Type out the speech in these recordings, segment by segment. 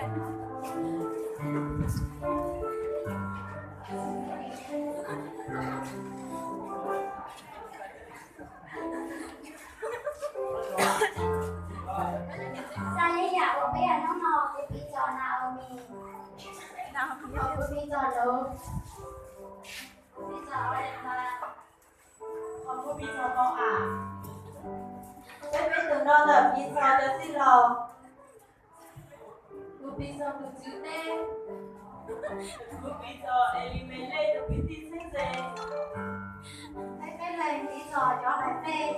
Xav li yam uas peb yog hnub no kuv piv txog Naomi, kuv piv txog lub, kuv piv txog Oliva, kuv piv txog Boas, peb peb tus no lawm piv txog cov tij laug. Kuv piv txog tus tswv teb, kuv piv txog Elimelej tus kwv tij txheeb ze, peb peb leeg piv txog cov hais teb.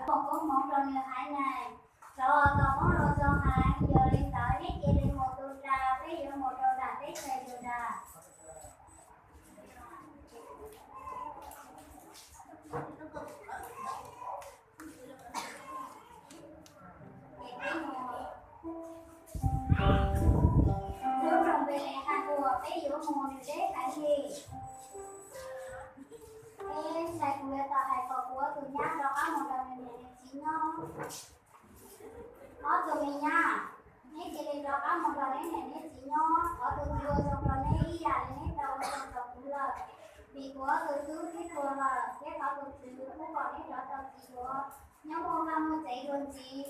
Mus koob hmoov rau nws haiv neeg, rau tom qoob loo rau haiv. Yog li ntawd neb cia li mus tu nra, peb yuav mus rau nram teb chaws Yudas. Lub nroog Npelehees uas peb yuav mus nws deb heev li. Es ntshai kuv yuav tau hais kom kuv tus nyab rov qab mus nrog nws niam nws txiv nyob. Ob tug me nyab, neb cia li rov qab mus nrog neb niam neb txiv nyob. Thov tus Tswv ua zoo rau neb ib yam li neb tau ua zoo rau kuv lawm. Vim kuv ob tug tub twb tuag lawm, thiab thov tus Tswv pub kom neb rov tau txiv yuav, nyob muaj vaj muaj tsev dua ntxiv.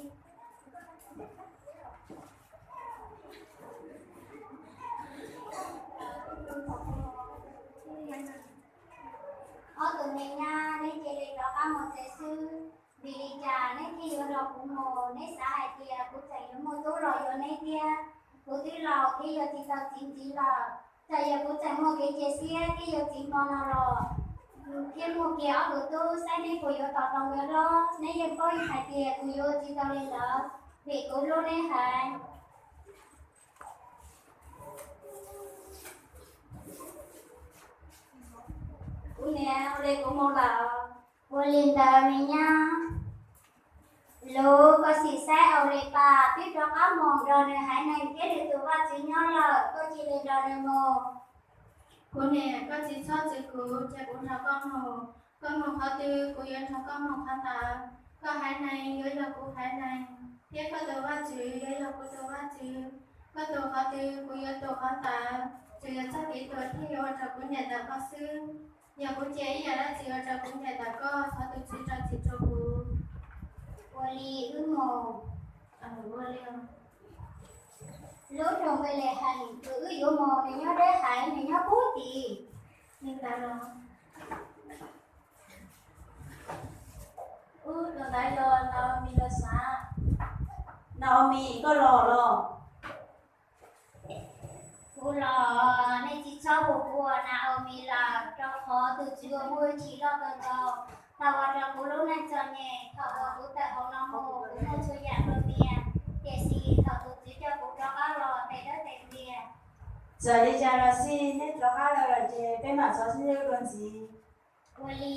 Ob tug me nyab, neb cia li rov qab mus tsev xwb, vim li cas neb thiaj yuav nrog kuv mus? Neb xav hais tias kuv tseem yuav muaj tub los yuav neb thiab? Kuv twb laus thiab yuav tsis tau txiv ntxiv lawm. Txawm yog kuv tseem muaj kev cia siab thiab yuav txiv hmo no los, thiab muaj kiag ob tug tub, saib neb puas yuav tos tau nkawd hlob. Neb yeej paub hais tias kuv yuav ua tsis tau li ntawd, vim kuv hlub neb heev. Kuv niam, ua li kuv mus lawm. Ua li ntawd me nyab, lub koj xim xaib Aulepas twb rov qab mus nrog nws haiv neeg thiab nws tus Vajtswv nyob lawm, koj cia li nrog nws mus. Kuv niam, koj tsis txhob txwv kuv, cia kuv nrog koj mus. Koj mus qhov twg, kuv yuav nrog koj mus qhov ntawd. Koj haiv neeg yuav yog kuv haiv neeg, thiab koj tus Vajtswv yuav yog kuv tus Vajtswv. Koj tus qhov twg, kuv yuav tus qhov ntawd. Tsuas yog txoj kev tuag thiaj yuav ua rau kuv ncaim ntawm koj xwb. Yog kuv cia ib yam dab tsi ua rau kuv ncaim ntawm koj, thov tus Tswv rau txim rau kuv. Ua li wb mus. Ua li. Lub nroog Npelehees uas wb yuav mus, nws nyob deb heev, nws nyob puag tim. Li ntawd los. Ub, tus ntawd yog Naomi los sav. Naomi, koj los los? Kuv los. Nej tsis txhob hu kuv ua Naomi lawm, rau qhov tus Tswv uas muaj hwj chim loj kawg nkaus tau ua rau kuv lub neej txom nyem. Thaum uas kuv tawm hauv no mus, kuv muaj txhua yam dua tiag, tiam sis thaum tus Tswv coj kuv rov qab los, tes dawb tes ntiag. Txawm li cas los xij, neb rov qab los lawm ces peb mam txhob sib ntsib dua ntxiv. Ua li.